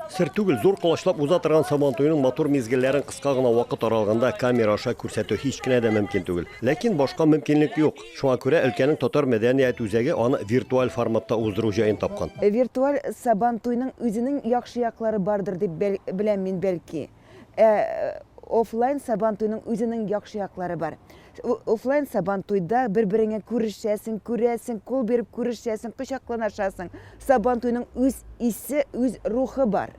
Сер түгел, зур колачлап уза торган Сабантуйның матур мизгелләрен кыска гына вакыт аралыгында камера аша күрсәтү һич кенә дә мөмкин түгел. Ләкин башка мөмкинлек юк. Шуңа күрә өлкәнең татар мәдәният үзәге аны виртуаль форматта уздыру җаен тапкан. Виртуаль Сабантуйның үзенең яхшы яклары бардыр дип беләм мин, бәлки. Ә офлайн Сабантуйның үзенең яхшы яклары бар. Офлайн Сабантуйда бер-береңә күрешәсең, күрәсең, кул биреп күрешәсең, кочакланашасың. Сабантуйның үз исе, үз рухы бар.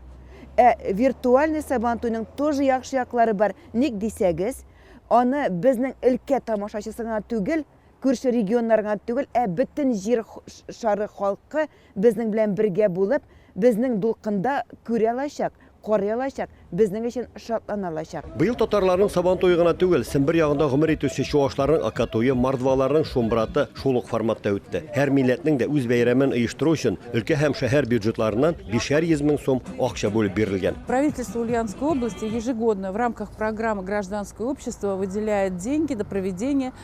Ә виртуальный Сабантуйның тоже яхшы яклары бар. Ник дисәгез, аны безнең өлкә тамашачысы гына түгел, күрше регионнар гына түгел, ә бөтен җир шары халкы безнең белән бергә булып, безнең дулкында күрә алачак, карый алачак, безнең өчен шатлана алачак. Быел татарларның Сабан туе гына түгел, Сембер ягында гомер итүче чуашларның Акатуе, мордваларның Шумбраты шул ук форматта үтте. Һәр милләтнең дә үз бәйрәмен оештыру өчен өлкә һәм шәһәр бюджетларыннан бишәр йөз мең сум акча бүлеп бирелгән. Правительство Ульяновской области ежегодно в рамках программы «Гражданское общество» выделяет деньги на проведение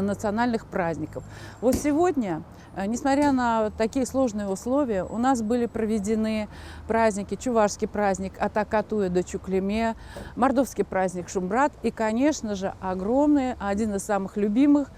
национальных праздников. Вот сегодня, несмотря на такие сложные условия, у нас были проведены праздники, чувашский праздник Атакатуя до Чуклеме, мордовский праздник Шумбрат и, конечно же, огромный, один из самых любимых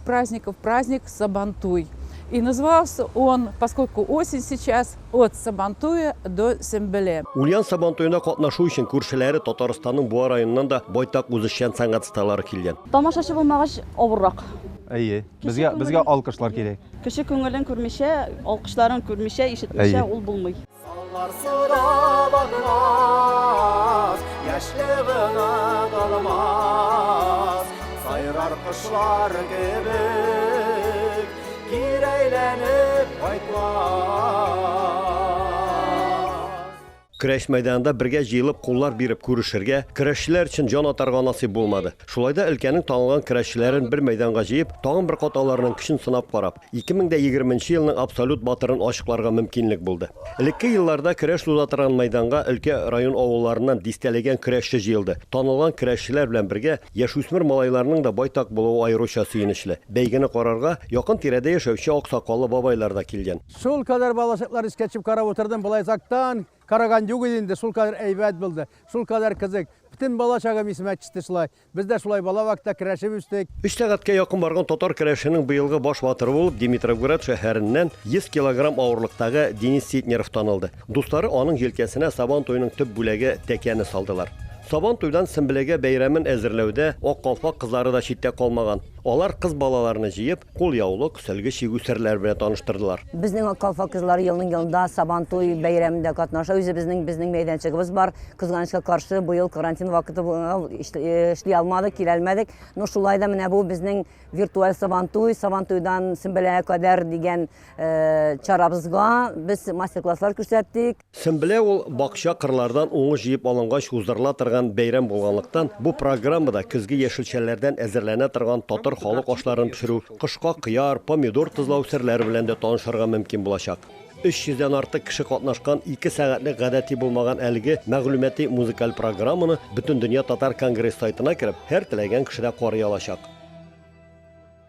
праздников, праздник Сабантуй. И назывался он, поскольку осень сейчас, от Сабантуя до Сембеле. Ульян Сабантуенда катнашу өчен күршеләре Татарстанның Буа районыннан да байтак үзешчән сәнгать осталары килгән. Тамашачы булмагач, авыррак. Әйе, безгә, безгә алкышлар кирәк. Кеше күңелен күрмичә, алкышларын күрмичә, ишетмичә ул булмый. Саллар суда батмас, яшьле гына калмас, сайрар кошлар кебек, кире әйләнеп кайтмас. Көрәш мәйданында бергә җыелып куллар биреп күрешергә, көрәшчеләр өчен җан атарга насыйп булмады. Шулай да өлкәнең танылган көрәшчеләрен бер мәйданга җыеп, тагын бер кат аларның көчен сынап карап, 2020 нче елның абсолют батырын ачыкларга мөмкинлек булды. Элекке елларда көрәш уза торган мәйданга өлкә район авылларыннан дистәләгән көрәшче җыелды. Танылган көрәшчеләр белән бергә яшүсмер малайларның да байтак булуы аеруча сөенечле. Бәйгене карарга якын-тирәдә яшәүче аксакаллы бабайлар да килгән. Шулкадәр балачаклар искә төшеп карап утырдым, болай озактан караган юк иде инде, шулкадәр әйбәт булды, шулкадәр кызык. Бөтен балачагым исемә төште шулай. Без дә шулай бала вакытта керәшеп үстек. Өч сәгатькә якын барган татар көрәшенең быелгы баш батыры булып Димитровград шәһәреннән 100 килограмм авырлыктагы Денис Ситнеров танылды. Дуслары аның җилкәсенә Сабан туеның төп бүләге, тәкәне салдылар. Сабан туйдан Сембеләгә бәйрәмен әзерләүдә Ак калфак кызлары да читтә калмаган. Алар кыз балаларны җыеп, кулъяулык, сөлге чигү серләре белән таныштырдылар. Безнең Ак калфак кызлары елның-елында Сабантуй бәйрәмендә катнаша. Үзебезнең безнең мәйданчыгыбыз бар. Кызганычка каршы, быел карантин вакыты эшли алмадык, килә алмадык. Но шулай да менә бу безнең виртуаль Сабантуй, Сабантуйдан Сөмбеләгә кадәр дигән чарабызга без мастер-класслар күрсәттек. Сөмбелә ул бакча кырлардан уңыш җыеп алынгач уздырыла торган бәйрәм булганлыктан, бу программада көзге яшелчәләрдән әзерләнә торган татар халык ашларын пешерү, кышка кыяр, помидор тозлау серләре белән дә танышырга мөмкин булачак. 300 дән артык кеше катнашкан ике сәгатьлек гадәти булмаган әлеге мәгълүмати музыкаль программаны Бөтендөнья татар конгресс сайтына кереп, һәр теләгән кеше дә карый алачак.